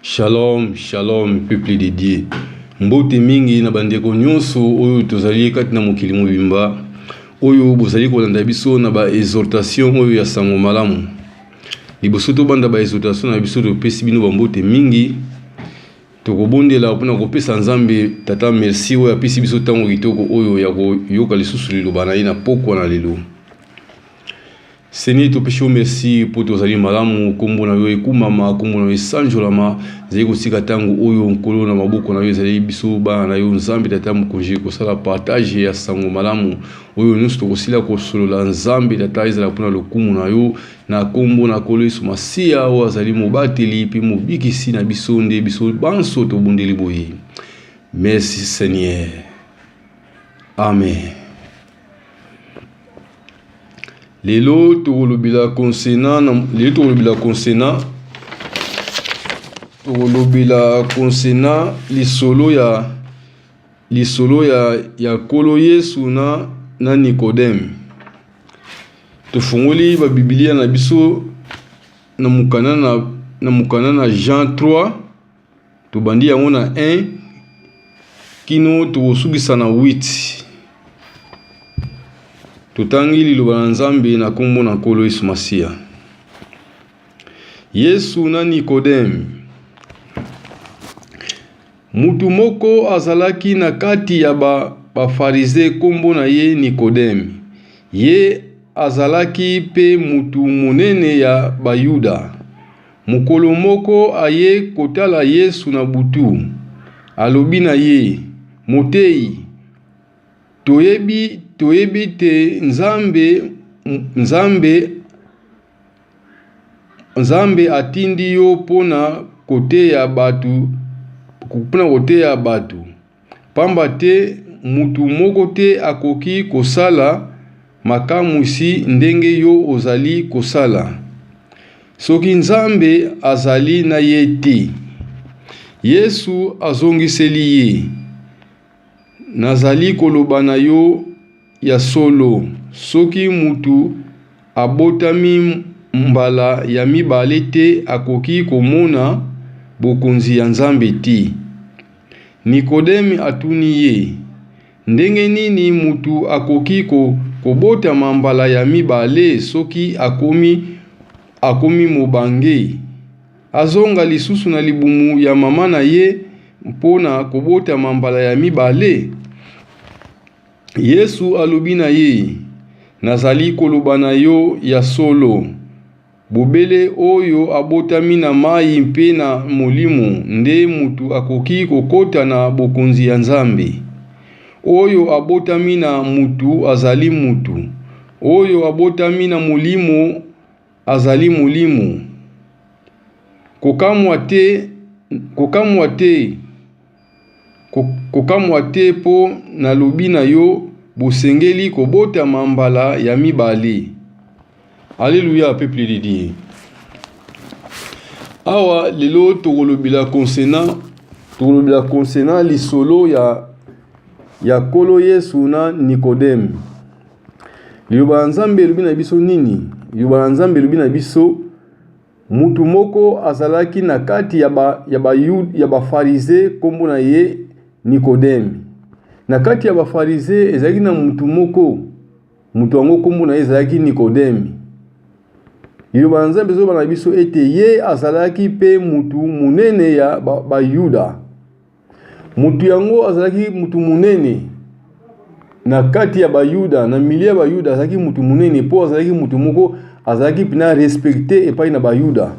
Shalom, shalom peuple de Dieu. Mbote mingi na bandeko nyonso oyo tozali kati na mokili mobimba oyo bozali kolanda biso na ba exhortation oyo ya sango malamu. Liboso tobanda ba exhortation na biso topesi bino bambote mingi. Tokobondela mpona kopesa Nzambe Tata merci oyo apesi biso ntango kitoko oyo ya koyoka lisusu liloba na ye na pokwa na lelo. Seigneur, topesi yo merci mpo tozali malamu, nkombo na yo ekumama, nkombo na yo esanjolama. Ezali kosika ntango oyo Nkolo na maboko na yo ezali biso bana na yo Nzambe Tata Mokonzi kosala partage ya sango malamu oyo nyonso tokosila kosolola Nzambe Tata ezala mpona lokumu na yo na nkombo na Nkolo Yesu Masiya oyo azali mobateli mpe mobikisi na biso nde biso banso tobondeli boye. Merci Seigneur. Amen. Lelo tokolobela concernant lelo tokolobela concernant tokolobela concernant lisolo ya lisolo ya ya Nkolo Yesu na na Nikodeme. Tofongoli ba Biblia na biso na mokanda na na mokanda na Jean 3 Tobandi yango na 1 kino tokosukisa na 8. Totangi liloba na Nzambe na nkombo na Nkolo Yesu Masiya. Yesu na Nikodeme. Mutu moko azalaki na kati ya ba Bafarize nkombo na ye Nikodeme. Ye azalaki mpe mutu monene ya Bayuda. Mokolo moko aye kotala Yesu na butu, alobi na ye, Moteyi, toyebi, toyebi te Nzambe, Nzambe, Nzambe atindi yo mpo na koteya bato, mpo na koteya bato. Pamba te mutu moko te akoki kosala makamwisi ndenge yo ozali kosala, soki Nzambe azali na ye te. Yesu azongiseli ye, Nazali koloba na yo ya solo, soki mutu abotami mbala ya mibale te akoki komona bokonzi ya Nzambe te. Nikodeme atuni ye, Ndenge nini mutu akoki kobotama mbala ya mibale soki akomi akomi mobange? Azonga lisusu na libumu ya mama na ye mpo na kobotama mbala ya mibale? Yesu alobi na ye, Nazali koloba na yo ya solo, Bobele oyo abotami na mayi mpe na Molimo nde mutu akoki kokota na bokonzi ya Nzambe. Oyo abotami na mutu azali mutu, oyo abotami na Molimo azali molimo. Kokamwa te, kokamwa te, kokamwa te mpo nalobi na yo, bosengeli kobotama mbala ya mibale. Alléluia, peuple de Dieu. Awa lelo tokolobela concernant tokolobela concernant lisolo ya ya Nkolo Yesu na Nikodeme. Liloba ya Nzambe elobi na biso nini? Liloba ya Nzambe elobi na biso mutu moko azalaki na kati ya ba ya ba ya Bafarize nkombo na ye Nikodeme. Na kati ya Bafarize ezalaki na mutu moko Moto yango nkombo na ye ezalaki Nikodeme. Liloba na Nzambe ezoloba na biso ete ye azalaki mpe motu monene ya Bayuda. Ba motu yango azalaki motu monene na kati ya Bayuda, na milie ya Bayuda azalaki motu monene mpo azalaki motu moko azalaki mpena respecte epai na Bayuda.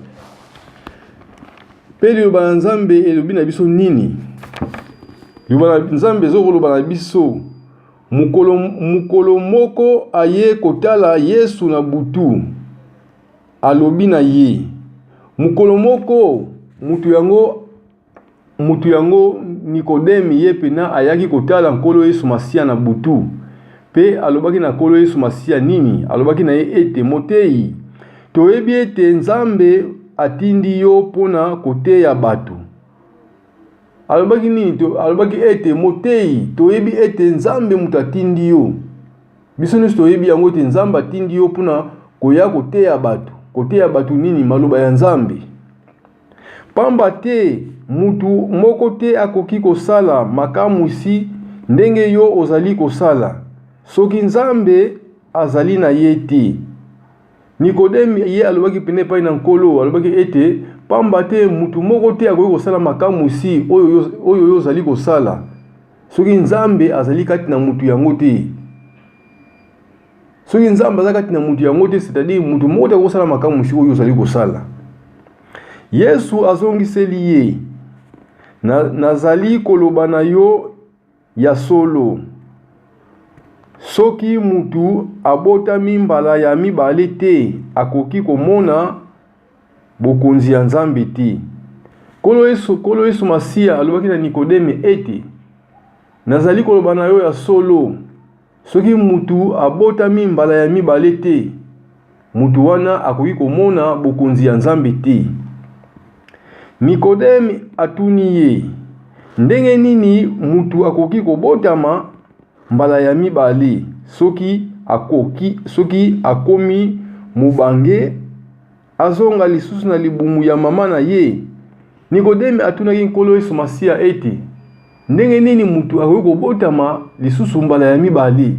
Mpe liloba na Nzambe elobi na biso nini? Liloba na Nzambe ezokoloba na biso Mokolo, mokolo moko aye kotala Yesu na butu, alobi na ye. Mokolo moko, moto yango, moto yango Nikodeme ye pena ayaki kotala Nkolo Yesu Masiya na butu. Pe alobaki na Nkolo Yesu Masiya nini? Alobaki na ye ete, Moteyi, toyebi ete Nzambe atindi yo mpo na koteya bato. Alobaki nini? To, alobaki ete, Moteyi, toyebi ete Nzambe moto atindi yo. Biso nyonso toyebi yango ete Nzambe atindi yo mpona koya koteya bato. Koteya bato nini? Maloba ya Nzambe. Pamba te mutu moko te akoki kosala makamwisi ndenge yo ozali kosala, soki Nzambe azali na ye te. Nikodeme ye alobaki pene epai na Nkolo, alobaki ete, Pamba te mutu moko te akoki kosala makamwisi oyo oyo yo ozali kosala, soki Nzambe azali kati na mutu yango te. Soki Nzambe aza kati na mutu yango te, c'est-à-dire mutu moko te akosala makamwisi oyo ozali kosala. Yesu azongiseli ye, na, nazali koloba na yo ya solo, soki mutu abotami mbala ya mibale te, akoki komona bokonzi ya Nzambe te. Nkolo Yesu, Nkolo Yesu Masiya alobaki na Nikodeme ete, nazali koloba na yo ya solo, Soki mutu abotami mbala ya mibale te, mutu wana akoki komona bokonzi ya Nzambe te. Nikodeme atuni ye, Ndenge nini mutu akoki kobotama mbala ya mibale soki akoki soki akomi mobange azonga lisusu na libumu ya mama na ye? Nikodeme atunaki Nkolo Yesu Masiya ete, Ndenge nini moto akoki kobotama lisusu mbala ya mibale?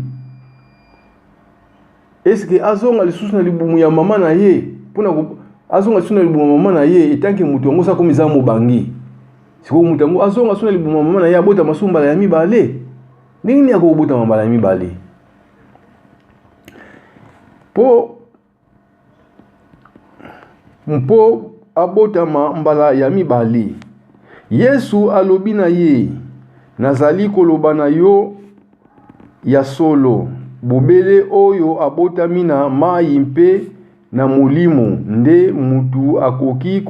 Eske azonga lisusu na libumu ya mama na ye mpona azonga lisusu na libumu ya mama na ye etanke moto yango sakomi eza mobange? Sikoyo moto yango azonga lisusu na libumu ya mama na ye abotama lisusu mbala ya mibale? Ndenge nini akoki kobotama mbala ya mibale? Mpo mpo abotama mbala ya mibale. Yesu alobi na ye, Nazali koloba na yo ya solo, bobele oyo abotami na mayi mpe na Molimo nde mutu akoki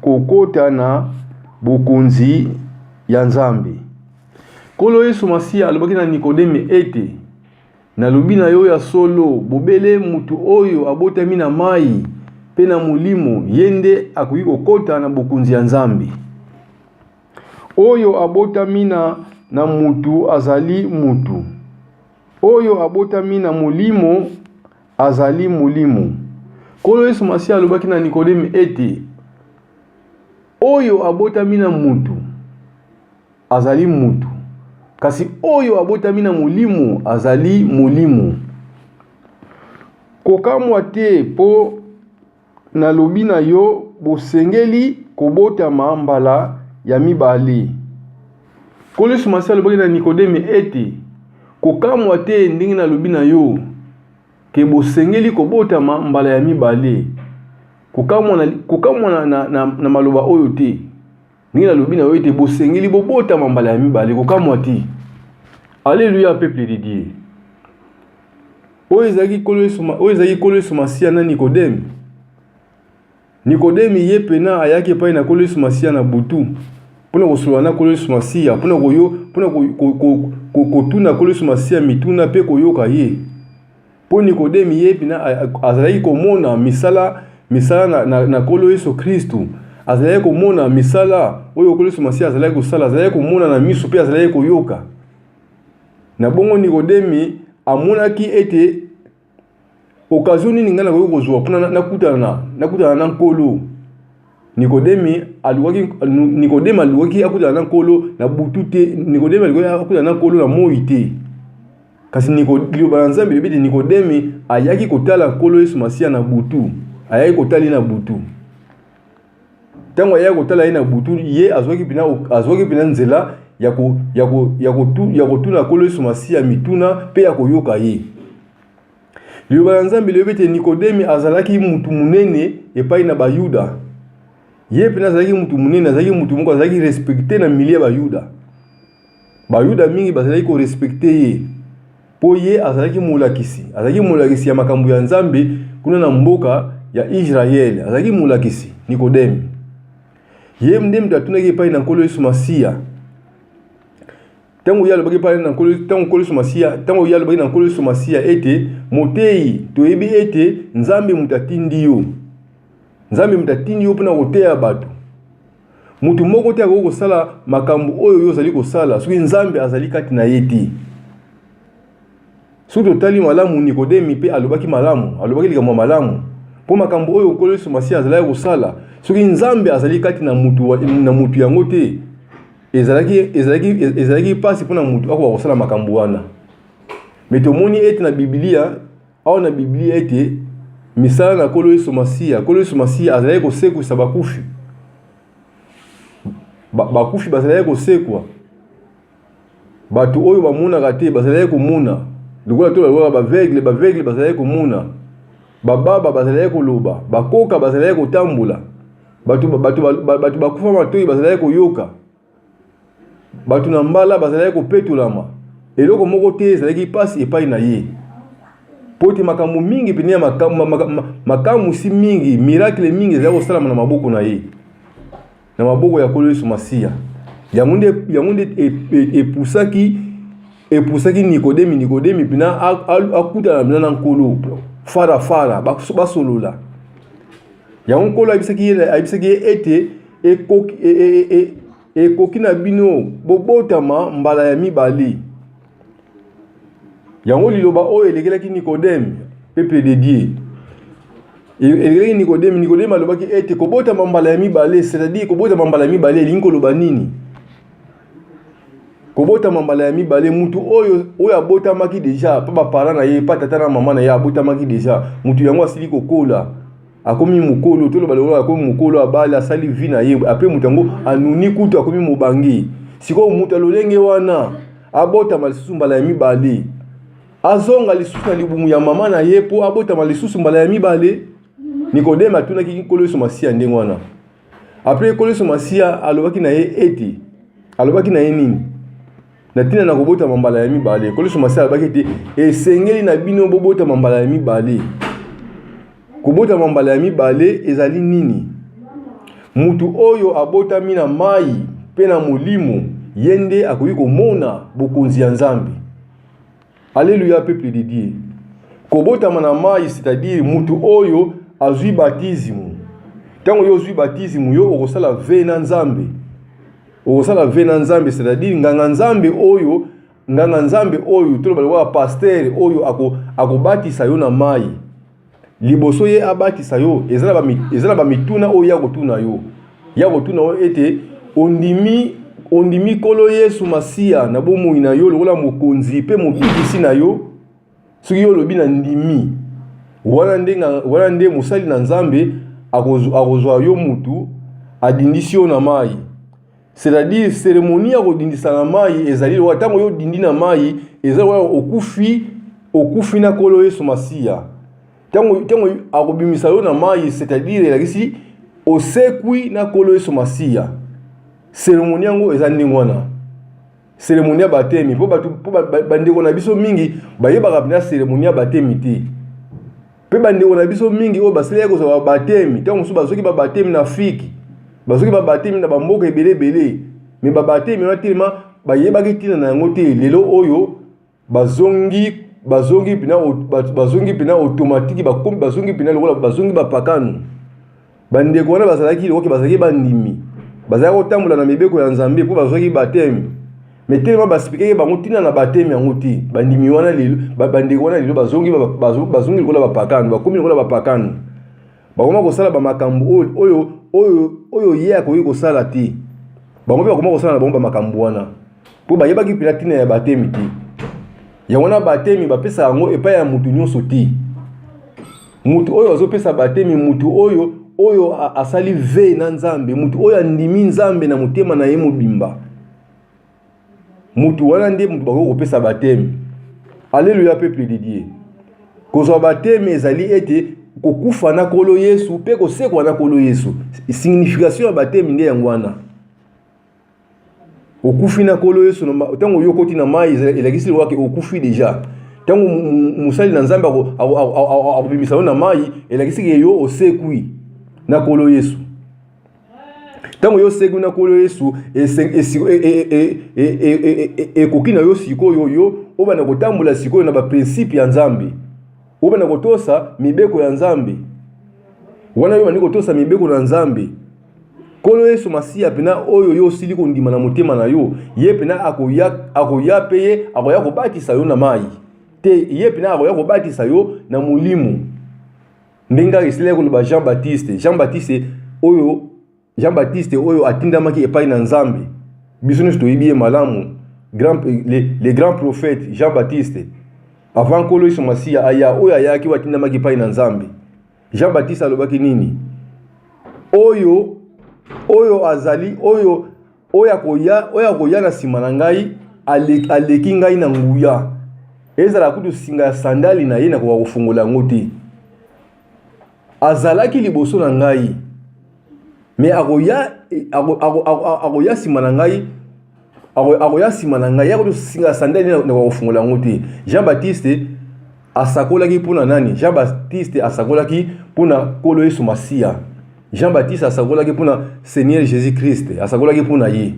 kokota na bokonzi ya Nzambe. Nkolo Yesu Masiya alobaki na Nikodeme ete, Nalobi na yo ya solo, bobele moto oyo abotami na mai mpe na Molimo, ye nde akoki kokota na bokonzi ya Nzambe. Oyo abotami na, na mutu azali mutu, oyo abotami na Molimo azali molimo. Nkolo Yesu Masiya alobaki na Nikodeme ete, Oyo abotami na mutu azali mutu, kasi oyo abotami na Molimo azali molimo. Kokamwa te mpo nalobi na yo, bosengeli kobotama mbala ya mibale. Nkolo Yesu Masiya alobaki na Nikodeme ete, Kokamwa te ndenge nalobi na yo ke bosengeli kobotama mbala ya mibale. Kokamwa na, kokamwa na, na, na, na maloba oyo te. Ndenge nalobi na yo ete bosengeli bobotama mbala ya mibale, kokamwa te. Alleluia, peuple de Dieu. Oyo ezalaki Nkolo Yesu, oyo ezalaki Nkolo Yesu Masiya na Nikodeme. Nikodeme ye pena ayaki epai na Nkolo Yesu Masiya na butu mpona kosolola na Nkolo Yesu Masiya, mpona koyo, mpona kotuna Nkolo Yesu Masiya mituna mpe koyoka ye. Mpo Nikodeme ye mpena azalaki komona misala misala na, na, na Nkolo Yesu Kristu, azalaki komona misala oyo Nkolo Yesu Masiya azalaki kosala, azalaki komona na miso mpe azalaki koyoka. Na bongo Nikodeme amonaki ete occasion nini ngai nakoki kozwa mpona nakutana nakutana na Nkolo. Nikodeme alukaki Nikodeme alukaki akutana na Nkolo na butu te, Nikodeme alukaki akutana na Nkolo na moi te. Kasi liloba na Nzambe elobi ete Nikodeme ayaki kotala Nkolo Yesu Masiya na butu, ayaki kotala ye na butu. Ntango ayaki kotala ye na butu, ye azwaki mpena azwaki mpena nzela ya ko, ya ko, ya kotu, ya kotuna Nkolo Yesu Masiya mituna mpe ya koyoka ye. Liloba na Nzambe elobi ete Nikodeme azalaki mutu monene epai na Bayuda. Ye mpena azalaki mutu monene, azalaki mutu moko azalaki respecte na milieu ya Bayuda. Bayuda mingi bazalaki korespecte ye mpo ye azalaki molakisi, azalaki molakisi ya makambo ya Nzambe kuna na mboka ya Israele, azalaki molakisi Nikodeme. Ye nde moto atunaki epai na Nkolo Yesu Masiya. Ntango ye alobaki epai na Nkolo, ntango Nkolo Yesu Masiya, ntango ye alobaki na Nkolo Yesu Masiya ete, Moteyi, toyebi ete Nzambe moto atindi yo. Nzambe moto atindi yo mpo na koteya bato. Moto moko te akoki kosala makambo oyo yo ozali kosala soki Nzambe azali kati na ye te. Soki totali malamu, Nikodemi mpe alobaki malamu, alobaki likambo ya malamu. Mpo makambo oyo Nkolo Yesu Masiya azalaki kosala, Soki Nzambe azali kati na mutu, na mutu yango te, ezalaki, ezalaki, ezalaki mpasi mpo na mutu akoka kosala makambo wana. Me tomoni ete na Biblia, awa na Biblia ete misala na Nkolo Yesu Masiya, Nkolo Yesu Masiya azalaki kosekwisa bakufi. Bakufi bazalaki kosekwa. Bato oyo bamonaka te bazalaki komona, lokola to lokola baveugle, baveugle bazalaki komona, bababa bazalaki koloba, bakoka bazalaki kotambola, bato, bato, bato bakufa matoi bazalaki koyoka, bato na mbala bazalaki kopetolama. Eloko moko te ezalaki mpasi epai na ye, mpo ete makambo mingi pene ya makamwisi mingi, miracle mingi ezalaki kosalama na maboko na ye. na maboko ya Nkolo Yesu Masiya. Yango nde yango nde epusaki epusaki Nikodemi Nikodemi mpena akutana mpena na Nkolo fara fara basolola. Yango Nkolo ayebisaki ye ayebisaki ye ete ekoki e, e, e, ekoki na bino bobotama mbala ya mibale. Yango liloba oyo elekelaki Nikodeme, peuple de Dieu. Elekelaki Nikodeme, Nikodeme alobaki ete kobotama mbala ya mibale, c'est-à-dire kobotama mbala ya mibale elingi koloba nini? Kobotama mbala ya mibale, mutu oyo oyo abotamaki deja pa ba parents na ye, pa tata na mama na ye abotamaki deja, mutu yango asili kokola. Akomi mokolo, toloba lokola akomi mokolo, abali, asali vie na ye, apres moto yango anuni kutu akomi mobange. Sikoyo moto ya lolenge wana abotama lisusu mbala ya mibale, azonga lisusu na libumu ya mama na ye mpo abotama lisusu mbala ya mibale. Nikodeme atunaki Nkolo Yesu Masiya ndenge wana. Apres Nkolo Yesu Masiya alobaki na ye ete, alobaki na ye nini? Na ntina na kobotama mbala ya mibale. Nkolo Yesu Masiya alobaki ete esengeli na bino bobotama mbala ya mibale. Kobotama mbala ya mibale ezali nini? Mutu oyo abotami na mai mpe na Molimo, ye nde akoki komona bokonzi ya Nzambe. Alleluia peuple de Dieu. Kobotama na mai, c'est-à-dire mutu oyo azwi batisimo. Ntango yo ozwi batisimo, yo okosala ve na Nzambe. Okosala ve na Nzambe, c'est-à-dire nganga Nzambe oyo, nganga Nzambe oyo, toloba lokola pasteur oyo akobatisa yo na mai. Liboso ye abatisa yo, eza na bamituna oyo ye akotuna yo. Ye akotuna yo ete ondimi, ondimi Nkolo Yesu Masiya na bomoi na yo lokola Mokonzi mpe Mobikisi na yo. Soki yo olobi na ndimi, wana nde, wana nde mosali na Nzambe akozwa yo mutu adindisi yo na mai. C'est-à-dire cérémonie ya kodindisa na mai ezali lokola ntango yo odindi na mai, eza lokola okufi, okufi na Nkolo Yesu Masiya. Ntango, ntango akobimisa yo na mai, c'est-à-dire elakisi osekwi na Nkolo Yesu Masiya. Cérémonie yango eza ndenge wana. Cérémonie ya batemi, mpo bato, mpo bandeko na biso mingi bayebaka mpenza cérémonie ya batemi te. Mpe bandeko na biso mingi oyo basilaki kozwa babatemi, ntango mosusu bazwaki babatemi na Afrike, bazwaki babatemi na bamboka ebele ebele, me babatemi wana telema bayebaki ntina na yango te. Lelo oyo bazongi, bazongi mpena, bazongi mpena automatiki, bakomi, bazongi mpena lokola bazongi bapakano. Bandeko wana bazalaki lokola bazalaki bandimi, bazalaki kotambola na mibeko ya Nzambe mpo bazwaki bateme. Me telema basipikaki bango ntina na bateme yango te. Bandimi wana lelo, bandeko wana lelo bazongi, bazongi lokola bapakano, bakomi lokola bapakano. Bakoma kosala bamakambo oyo, oyo, oyo, oyo ye akoki kosala te. Bango mpe bakoma kosala na bango bamakambo wana mpo bayebaki mpenza ntina ya batemi te. Yango wana batemi bapesa yango epai ya moto nyonso te. Moto oyo azopesa batemi, moto oyo oyo asali ve na Nzambe, moto oyo andimi Nzambe na motema na ye mobimba, moto wana nde moto bakoki kopesa batemi. Alleluia peuple de Dieu. Kozwa batemi ezali ete kokufa na Nkolo Yesu mpe kosekwa na Nkolo Yesu. Signification ya batemi nde yango wana. Okufi na Nkolo Yesu, ntango yo okoti na mai, elakisi lokola ke okufi deja. Ntango mosali na Nzambe akobimisa yo na mai, elakisi ke yo osekwi na Nkolo Yesu. Ntango yo osekwi na Nkolo Yesu, ekoki na yo sikoyo yo obanda kotambola sikoyo na baprincipe ya Nzambe, obanda kotosa mibeko ya Nzambe. Wana yo obandi kotosa mibeko na Nzambe, Nkolo Yesu Masiya pena oyo yo osili kondima na motema na yo, ye pena akoya, akoya pe ye akoya kobatisa yo na mai te, ye pena akoya kobatisa yo na Molimo. Ndenge kaka esilaki koloba Jean Baptiste. Jean Baptiste oyo Jean Baptiste oyo atindamaki epai na Nzambe, biso nyonso toyebi ye malamu, grand, le grand prophète Jean Baptiste, avant Nkolo Yesu Masiya aya, oyo ayaki oyo atindamaki epai na Nzambe. Jean Baptiste alobaki nini? Oyo oyo azali oyo oyo akoya oyo akoya na nsima na ngai aleki ngai na nguya, ezala kutu singa ya sandali na ye nakoka kofungola yango te. Azalaki liboso na ngai, me akoya akoya nsima na ngai, akoya nsima na ngai, ya singa sandali na kofungola yango te. Jean Baptiste asakolaki mpo na nani? Jean Baptiste asakolaki mpo na Nkolo Yesu Masiya. Jean Baptiste asakolaki mpo na Seigneur Jésus Christ, asakolaki mpo na ye.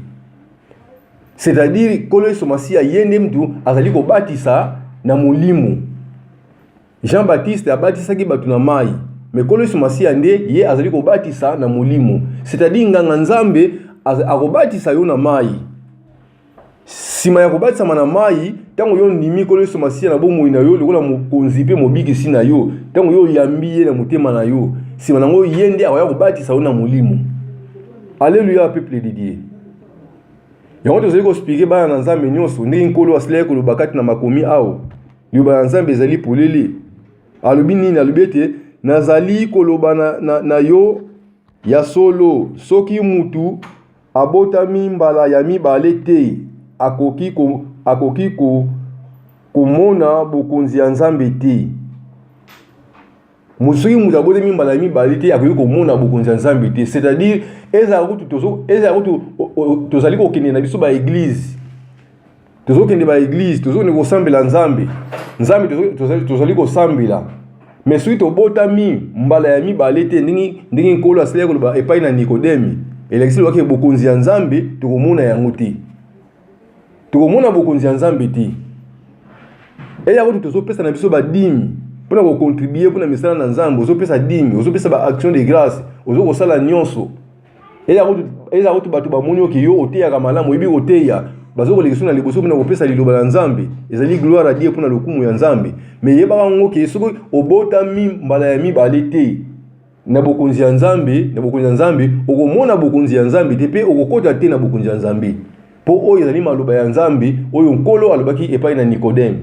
C'est-à-dire Nkolo Yesu Masiya ye nde mtu azali kobatisa na molimo. Jean Baptiste abatisaki bato na mayi, mais Nkolo Yesu Masiya nde ye azali kobatisa na molimo. C'est-à-dire nganga Nzambe akobatisa yo na mayi. Sima ya kobatisama na mayi, ntango yo ondimi Nkolo Yesu Masiya na bomoi na yo lokola mokonzi mpe mobikisi na yo, ntango yo oyambi ye na motema na yo, sima na yango ye nde akoya kobatisa yo na molimo. Alleluia peuple de Dieu. Yango tozali koexplike bana na Nzambe nyonso ndenge Nkolo asilaki koloba kati na makomi awa. Liloba ya Nzambe ezali polele. Alobi nini? Alobi ete nazali koloba na, na, na yo ya solo, soki mutu abotami mbala ya mibale te, akoki, ko, akoki ko, komona bokonzi ya Nzambe te. Soki moto abotami mbala ya mibale te, akoki komona bokonzi ya Nzambe te. C'est-à-dire ezala kutu tozo ezala kutu tozali kokende na biso ba eglise, tozokende ba eglise, tozokende kosambela Nzambe, Nzambe tozali kosambela, mais soki tobotami mbala ya mibale te, ndenge ndenge Nkolo asilaki koloba epai na Nikodemi, elakisi lobaki bokonzi ya Nzambe tokomona yango te. Tokomona bokonzi ya Nzambe te. Eya kutu tozopesa na biso badimi mpona kocontribue mpona misala na Nzambe, ozopesa dimi, ozopesa ba action de grâce, ozokosala nyonso. Eya kutu bato bamoni oke yo oteyaka malamu, oyebi koteya, bazokolekisa na liboso mpona kopesa liloba na Nzambe, ezali gloire à Dieu mpona lokumu ya Nzambe. Mais yebaka yango ke soki obotami mbala ya mibale te na bokonzi ya Nzambe, na bokonzi ya Nzambe, okomona bokonzi ya Nzambe te mpe okokota te na bokonzi ya Nzambe. Mpo oyo ezali maloba ya Nzambe oyo Nkolo alobaki epai na Nikodeme.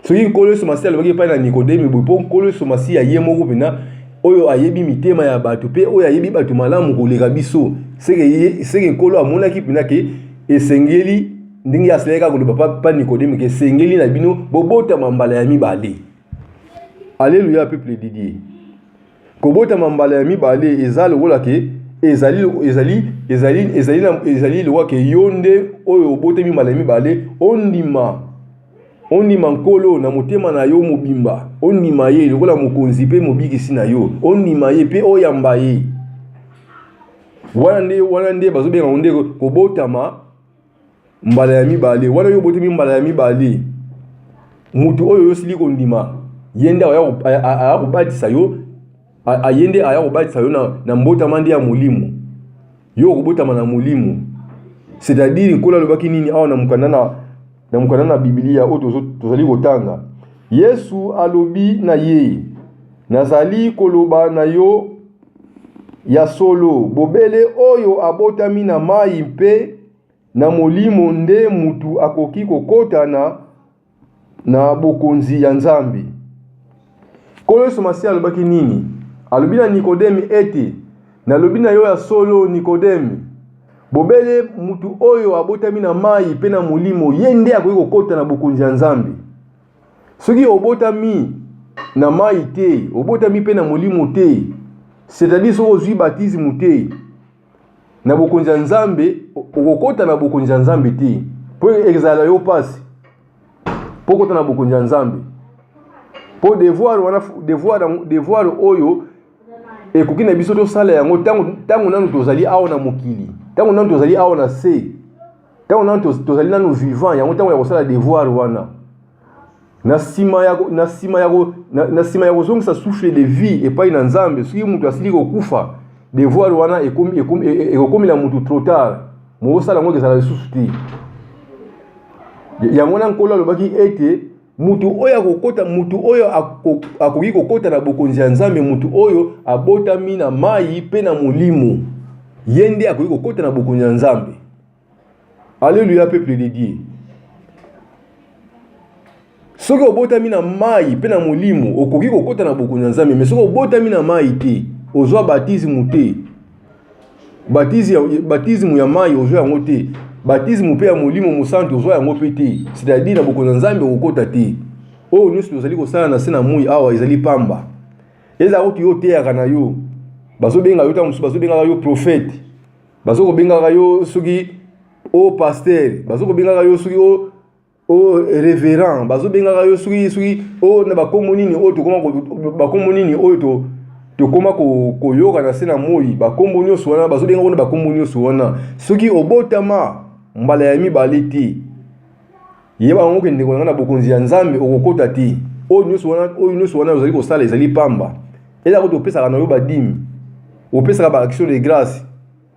Soki Nkolo Yesu Masiya alobaki epai na Nikodeme boye, mpo Nkolo Yesu Masiya ye moko mpenza oyo ayebi mitema ya bato mpe oyo ayebi bato malamu koleka biso, seke, seke Nkolo amonaki mpenza ke esengeli ndenge asalaki kaka koloba pa, pa Nikodeme ke esengeli na bino bobotama mbala ya mibale. Alleluia peuple de Dieu. Kobotama mbala ya mibale eza lokola ke ezali ezali ezali ezali na ezali lokola ke yo nde oyo obotami mbala ya mibale, ondima ondima Nkolo na motema na yo mobimba, ondima ye lokola mokonzi mpe mobikisi na yo, ondima ye mpe oyamba ye. Wana nde bazobenga yango nde kobotama mbala ya mibale. Wana yo obotami mbala ya mibale, moto oyo yo osili kondima ye nde aya kobatisa yo, ye nde aya kobatisa yo na, na mbotama nde ya molimo. Yo okobotama na molimo. C'est-à-dire Nkolo alobaki nini awa na mokanda na na mokanda na Biblia oyo tozali kotanga? Yesu alobi na ye, nazali koloba na yo ya solo, bobele oyo abotami na mai mpe na Molimo nde mutu akoki kokota na na bokonzi ya Nzambe. Nkolo Yesu Masiya alobaki nini? Alobi na Nikodeme ete, nalobi na yo ya solo Nikodeme, bobele mutu oyo abotami na mai mpe na Molimo, ye nde akoki kokota na bokonzi ya Nzambe. Soki obotami na mai te, obotami mpe na Molimo te, c'est-à-dire soki ozwi batismu te na bokonzi ya Nzambe, okokota na bokonzi ya Nzambe te, mpo ezala yo mpasi mpo okota na bokonzi ya Nzambe. Mpo devoir wana, devoir, devoir oyo ekoki na biso tosala yango ntango nanu tozali awa na mokili, ntango nanu tozali awa na se, ntango nanu tozali nanu vivant, yango ntango ya kosala devoir wana. Na nsima ya, na nsima ya, na, na nsima ya kozongisa souffle de vie epai na Nzambe, soki moto asili kokufa, devoir wana ekokomela moto trop tard, mokosala yango ekozala lisusu te. Yango wana Nkolo alobaki ete Mutu oyo akokota, mutu oyo akoki kokota na bokonzi ya Nzambe, mutu oyo abotami na mai mpe na Molimo, ye nde akoki kokota na bokonzi ya Nzambe. Alléluia, peuple de Dieu. Soki obotami na mai mpe na Molimo, okoki kokota na bokonzi ya Nzambe. Mais soki obotami na mai te, ozwa batismu te, batismu ya mai ozwa yango te, batismu mpe ya Molimo Mosantu ozwa yango mpe te, c'est-à-dire na bokonzi ya Nzambe okokota te. Oyo nyonso tozali kosala na se na moi awa ezali pamba. Ezala kutu yo oteyaka na yo, bazobenga yo ntango mosusu, bazobengaka yo prophète, bazokobengaka yo soki o pasteur, bazokobengaka yo soki o révérend, bazobengaka yo soki o na bakombo nini oyo tokoma, bakombo nini oyo tokoma koyoka na se na moi, bakombo nyonso wana bazobenga kuna, bakombo nyonso wana, soki obotama mbala ya mibale te, yeba yango ke ndeko na ngai, na bokonzi ya Nzambe okokota te. Oyo nyonso wana ozali kosala ezali pamba. Eza kutu opesaka na yo badîmes, opesaka baaction de grâce,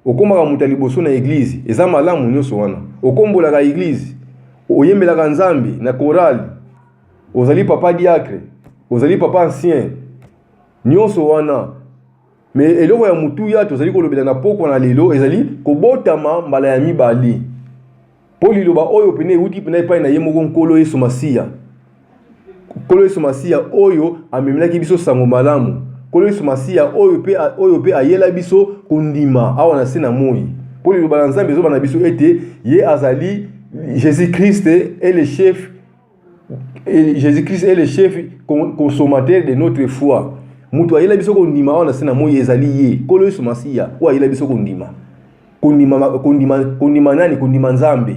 okomaka moto ya liboso na église, eza malamu nyonso wana, okombolaka église, oyembelaka Nzambe na chorale, ozali papa diacre, ozali papa ancien, nyonso wana. Mais eloko ya motuya tozali kolobela na pokwa na lelo ezali kobotama mbala ya mibale, mpo liloba oyo pene euti pena epai na ye moko Nkolo Yesu Masiya. Nkolo Yesu Masiya oyo amemelaki biso sango malamu, Nkolo Yesu Masiya oyo mpe ayela biso kondima awa na se na moi, mpo liloba na Nzambe ezoba na biso ete ye azali Jésus Christ est le chef et Jésus-Christ est le chef consommateur de notre foi. Moto ayela biso kondima awa na se na moi ezali ye Nkolo Yesu Masiya oyo ayela biso kondima. Kondima, kondima nani? Kondima Nzambe.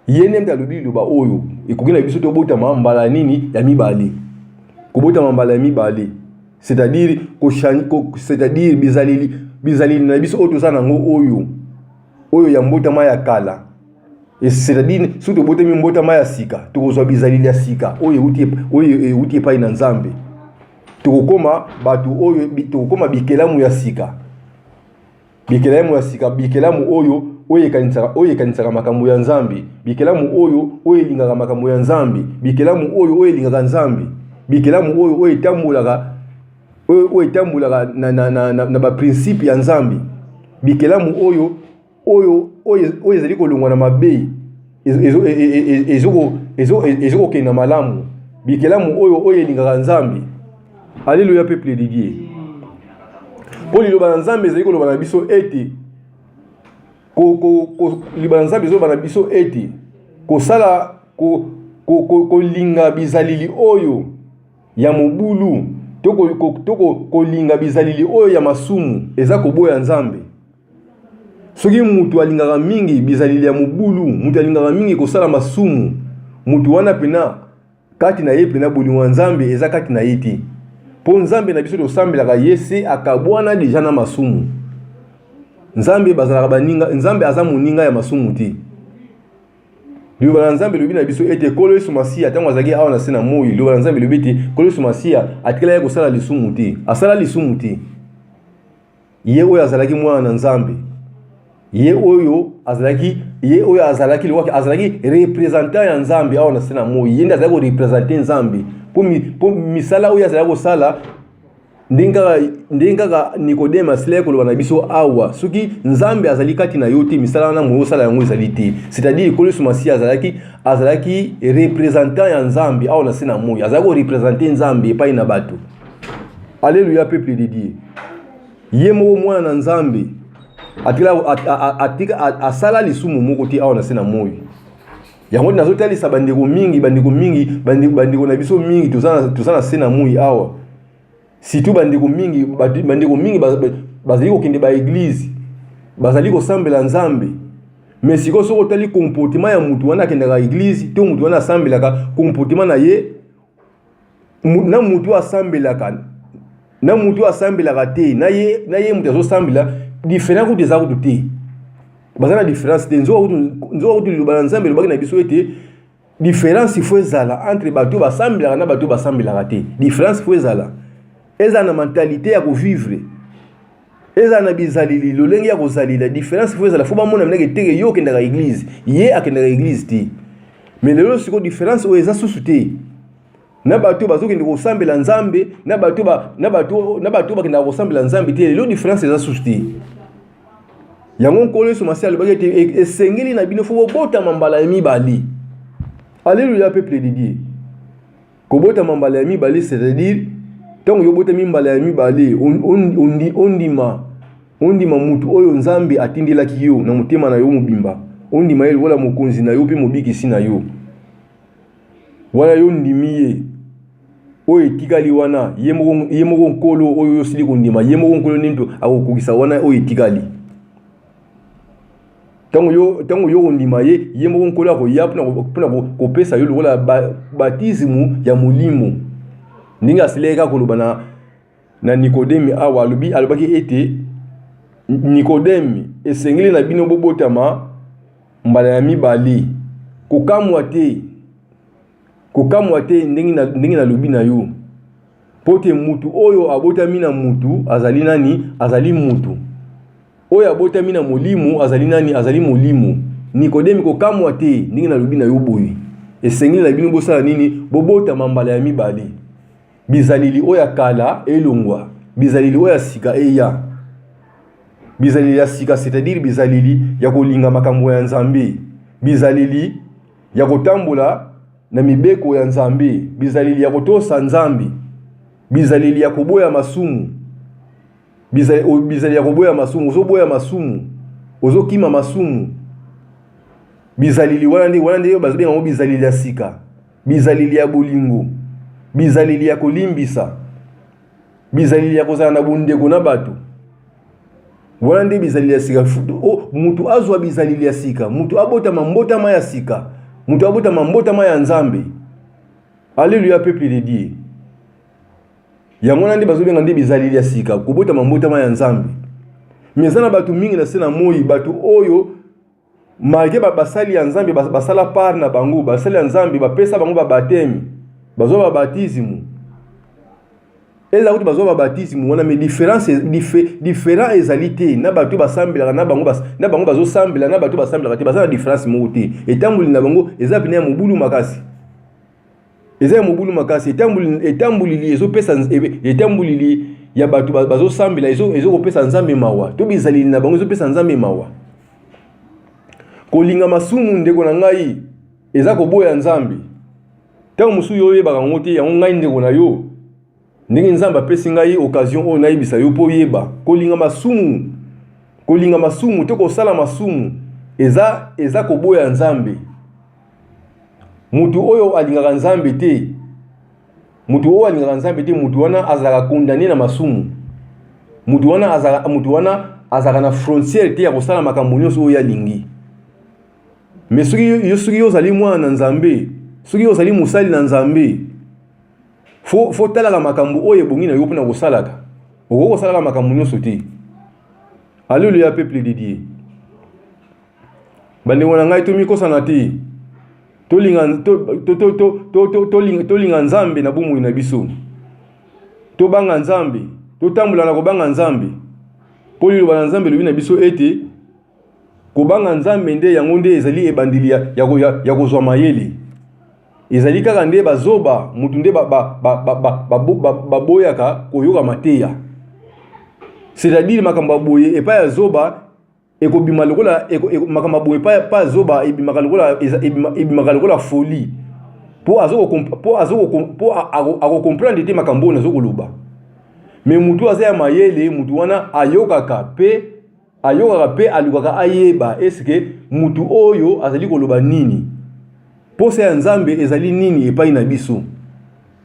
Ye nde moto alobi liloba oyo ekoki na biso tobotama mbala nini? Ya mibale. Kobotama mbala ya mibale, c'est-à-dire bizaleli na biso oyo toza nango, oyo ya mbotama ya kala, c'est-à-dire soki tobotami mbotama ya sika, tokozwa bizaleli ya sika oyo euti epai na Nzambe. Tokokoma bato oyo tokokoma bikelamu ya sika, bikelamu ya sika, bikelamu oyo ekanisaka makambo ya Nzambe, bikelamu oyo elingaka makambo ya Nzambe, bikelamu oyo elingaka Nzambe, bikelamu oyo etambolaka na baprincipe ya Nzambe, bikelamu oyo ezali kolongwa na mabe, ezokokende na malamu, bikelamu oyo elingaka Nzambe. Alleluya, peuple de Dieu. Mpo liloba na Nzambe ezali koloba na biso ete, liloba na Nzambe ezoloba na biso ete kosala kolinga bizaleli oyo ya mobulu to kolinga bizaleli oyo ya masumu eza koboya Nzambe. Soki mutu alingaka mingi bizaleli ya mobulu, mutu alingaka mingi kosala masumu, mutu wana pena kati na ye pena bolingo ya Nzambe eza kati na ye te, mpo Nzambe na biso tosambelaka ye se akabwana déjà na masumu. Nzambe bazalaka baninga, Nzambe aza moninga ya masumu te. Liloba na Nzambe elobi na biso ete Nkolo Yesu Masiya, ntango azalaki awa na se na moi, liloba na Nzambe elobi ete Nkolo Yesu Masiya atikalaki kosala lisumu te, asala lisumu te. Ye oyo azalaki mwana na Nzambe, ye oyo azalaki lokola azalaki représentant ya Nzambe awa na se na moi, ye nde azalaki koreprésenter Nzambe, mpo misala oyo azalaki kosala, ndenge kaka Nikodeme asilaki koloba na biso awa, soki Nzambe azali kati na yo te, misala wana moyo osala yango ezali te. C'est-à-dire Nkolo Yesu Masiya azalaki représentant ya Nzambe awa na se na moi, azalaki koreprésenter Nzambe epai na bato. Alleluya, peuple de Dieu. Ye moko mwana na Nzambe atika asala lisumu moko te awa na se na moi. Yango nazotalisa bandeko mingi, bandeko mingi, bandeko na biso mingi toza na se na moi awa, surtout bandeko mingi bazali kokende baéglise, bazali kosambela Nzambe. Mais sikoyo soki otali comportement ya mutu wana akendaka église to mutu wana asambelaka, comportement na ye na mutu asambelaka na mutu asambelaka te, na ye mutu azosambela, différence kutu eza kutu te, baza na différence te. Nzoka kutu liloba na Nzambe elobaki na biso ete différence faut ezala entre bato basambelaka na bato basambelaka te. Différence faut ezala na mentalité ya kovivre, ezala na bizaleli, lolenge ya kozalila. Différence faut ezala, faut bamona mineke teke yo okendaka église, ye akendaka église te. Mais lelo sikoyo différence oyo eza susu te na bato oyo bazokende kosambela Nzambe na bato na bato na bato bakendaka kosambela Nzambe te. Lelo différence eza susu te. Yango Nkolo Yesu Masiya alobaki ete e, esengeli na bino fo bobotama mbala ya mibale. Alleluya, peuple de Dieu. Kobotama mbala ya mibale, c'est-à-dire ntango yo obotami mbala ya mibale, ondima ondima mutu oyo Nzambe atindelaki yo na motema na yo mobimba, ondima ye lokola mokonzi na yo mpe mobikisi na yo. Wana yo ndimi ye, oyo etikali wana ye moko Nkolo oyo osili kondima, ye moko Nkolo nde akokokisa wana oyo etikali. Ntango yo kondima ye, ye moko Nkolo akoya mpona kopesa yo lokola batismu ya molimo, ndenge asilaki kaka koloba na Nikodemi awa. Alobaki ete: "Nikodemi, esengeli na bino bobotama mbala ya mibale. Kokamwa te, kokamwa te ndenge nalobi na yo, mpo te mutu oyo abotami na mutu azali nani? Azali mutu. Oyo abotami na molimo azali nani? Azali molimo. Nikodemi, kokamwa te ndenge nalobi na yo boye. Esengeli na bino bosala nini? Bobotama mbala ya mibale. Bizaleli oyo ya kala elongwa, bizaleli oyo ya sika eya. Bizaleli ya sika, c'est-à-dire bizaleli ya kolinga makambo ya Nzambe, bizaleli ya kotambola na mibeko ya Nzambe, bizaleli ya kotosa Nzambe, bizaleli ya koboya masumu, bizaleli ya koboya masumu. Ozoboya masumu, ozokima masumu. Bizaleli wana nde bazobenga yango bizaleli ya sika, bizaleli ya bolingo, bizaleli ya kolimbisa, bizaleli ya kozala na bondeko na bato. Wana nde bizaleli ya sika. Mutu azwa bizaleli ya sika, mutu abotama mbotama ya sika, mutu abotama mbotama ya Nzambe. Alleluya, peuple de Dieu. Yango wana nde bazobenga nde bizaleli ya sika, kobotama mbotama ya Nzambe. Mais eza na bato mingi na se na moi, bato oyo malgré basali ya Nzambe basala part na bango, basali ya Nzambe bapesa bango babateme, bazwa babatismu, eza kuti bazwa babatismu wana, mais différence différent ezali te na bato basambelaka na bango. Na bango bazosambela na bato basambelaka te, baza na différence moko te. Etamboli na bango eza pene ya mobulu makasi, eza ya mobulu makasi. Etambulili ezopesa, etambulili ya bato bazosambela ezokopesa Nzambe mawa, to bizaleli na bango ezopesa Nzambe mawa. Kolinga masumu, ndeko na ngai, eza koboya Nzambe. Ntango mosusu yo oyebaka yango te. Yango ngai, ndeko na yo, ndenge Nzambe apesi ngai occasion oyo nayebisa yo mpo oyeba: kolinga masumu, kolinga masumu to kosala masumu eza koboya Nzambe. Mutu oyo alingaka Nzambe te, mutu oyo alingaka Nzambe te, mutu wana azalaka condamné na masumu. Mutu wana azalaka na frontière te ya kosala makambo nyonso oyo alingi. Mais soki yo ozali mwana na Nzambe, soki yo ozali mosali na Nzambe, fo talaka makambo oyo ebongi na yo mpona kosalaka. Okoki kosalaka makambo nyonso te. Alleluya, peuple de Dieu. Bandeko na ngai, tomikosana te. Tolinga, to, to, to, to, to, to, tolinga, tolinga Nzambe na bomoi na biso. Tobanga Nzambe, totambola na kobanga Nzambe, mpo liloba na Nzambe elobi na biso ete kobanga Nzambe nde yango nde ezali ebandeli ya kozwa mayele. Ezali kaka nde bazoba mutu nde baboyaka koyoka mateya, c'est-à-dire makambo ya boye epai ya zoba ekobima lokola makambo ya boye epai ya zoba ebimaka lokola folie, mpo akocomprendre te makambo oyo nazokoloba. Mais mutu aza ya mayele, mutu wana ayokaka mpe ayokaka mpe alukaka ayeba eske mutu oyo azali koloba nini, posa ya Nzambe ezali nini epai na biso.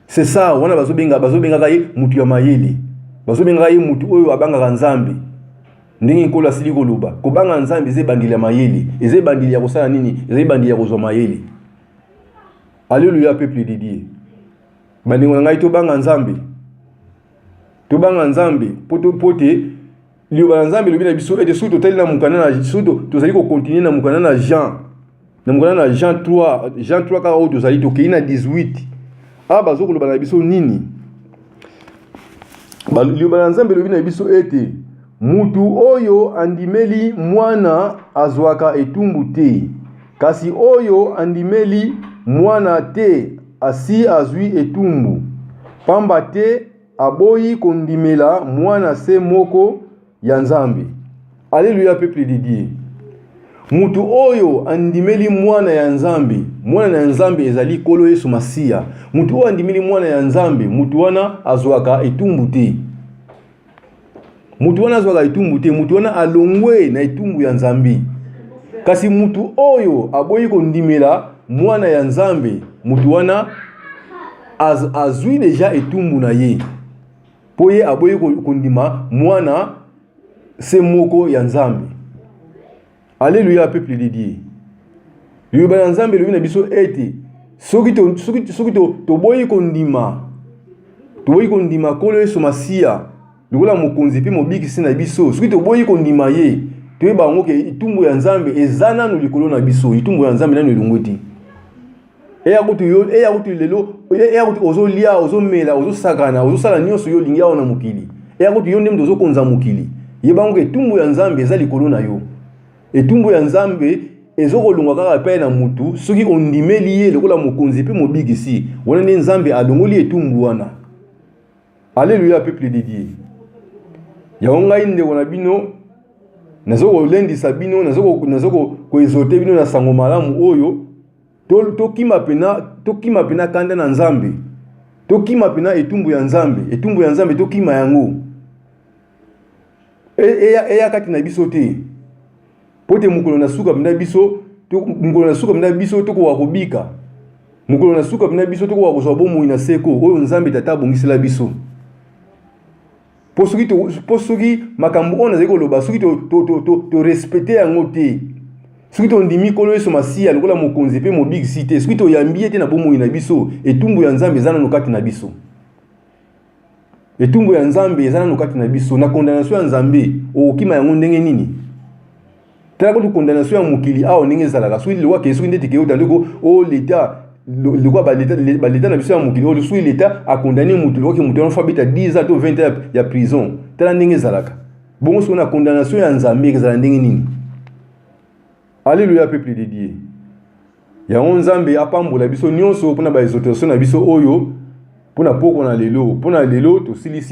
C'est ça wana bazobengaka ye mutu ya mayele, bazobengaka ye mutu oyo abangaka Nzambe. Ndenge Nkolo asili koloba, kobanga Nzambe eza ebandeli ya mayele, eza ebandeli ya kosala nini? Eza ebandeli ya kozwa mayele. Alleluya, peuple de Dieu. Bandeko na ngai, tobanga Nzambe, tobanga Nzambe, po te liloba na Nzambe elobi na biso ete soki totali na mokanda na, soki tozali kocontinuer na mokanda na Jean, na mokanda na Jean 3, Jean 3 kaka oyo tozali, tokei na 18 awa, bazokoloba na biso nini? Liloba na Nzambe elobi na biso ete mutu oyo andimeli Mwana azwaka etumbu te. Kasi oyo andimeli Mwana te asi azwi etumbu, pamba te aboyi kondimela Mwana se moko ya Nzambe. Alleluia peuple de Dieu. Mutu oyo andimeli mwana ya Nzambe, mwana ya Nzambe ezali Nkolo Yesu Masiya. Mutu oyo andimeli mwana ya Nzambe, mutu wana azwaka etumbu te. Mutu wana azwaka etumbu te, mutu wana alongwe na etumbu ya Nzambe. Kasi mutu oyo aboyi kondimela mwana ya Nzambe, mutu wana az, azwi deja etumbu na ye. Mpo ye aboyi kondima mwana se moko ya Nzambe. Alleluia peuple de Dieu. Liloba ya Nzambe elobi na biso ete soki to, soki, soki to, toboyi kondima toboyi kondima Nkolo Yesu Masiya lokola mokonzi mpe mobikisi na biso, soki toboyi kondima ye, toyeba yango ke etumbu ya Nzambe eza nanu likolo na biso, etumbu ya Nzambe nanu elongwe te. Eya kutu yo, eya kutu lelo, eya kutu ozolia, ozomela, ozosakana, ozosala nyonso yo olingi awa na mokili. Eya kutu yo nde moto ozokonza mokili. Yeba yango etumbu ya Nzambe eza likolo na yo. Etumbu ya Nzambe ezokolongwa kaka epai na mutu soki ondimeli ye lokola mokonzi mpe mobikisi. Wana nde Nzambe alongoli etumbu wana. Alleluia peuple de Dieu. Yango ngai ndeko na bino nazo kolendisa bino, nazo koexhorte bino na sango malamu oyo. Tokima pena, tokima pena kanda na Nzambe. Tokima pena etumbu ya Nzambe. Etumbu ya Nzambe tokima yango. Eya, eya kati na biso te. Po te mokolo na suka pena biso, mokolo na suka pena biso tokoka kobika. Mokolo na suka pena biso tokoka kozwa bomoi na seko oyo Nzambe Tata abongisela biso. Po soki to, po soki makambo oyo nazali koloba soki to, to, to, to, to respecte yango te, soki tondimi Nkolo Yesu Masiya lokola mokonzi mpe mobikisi te, soki toyambi ye te na bomoi na biso, etumbu ya Nzambe eza nano kati na biso. Etumbu ya Nzambe eza nano kati na biso. Na condamnation ya Nzambe, okokima yango ndenge nini? Tala kutu condamnation ya mokili awa ndenge ezalaka. Soki liwa ke soki ndeti ke otandi ko o l'etat lokola ba l'etat ba l'etat na biso ya mokili oyo soki l'etat a condamner mutu lokola ke mutu wana faut abeta 10 ans to 20 ans ya prison. Tala ndenge ezalaka. Bongo soki na condamnation ya Nzambe ekozala ndenge nini? Alléluia peuple de Dieu. Yango Nzambe apambola biso nyonso mpona ba exhortation na biso oyo mpona poko na lelo. Mpona lelo tosilisi.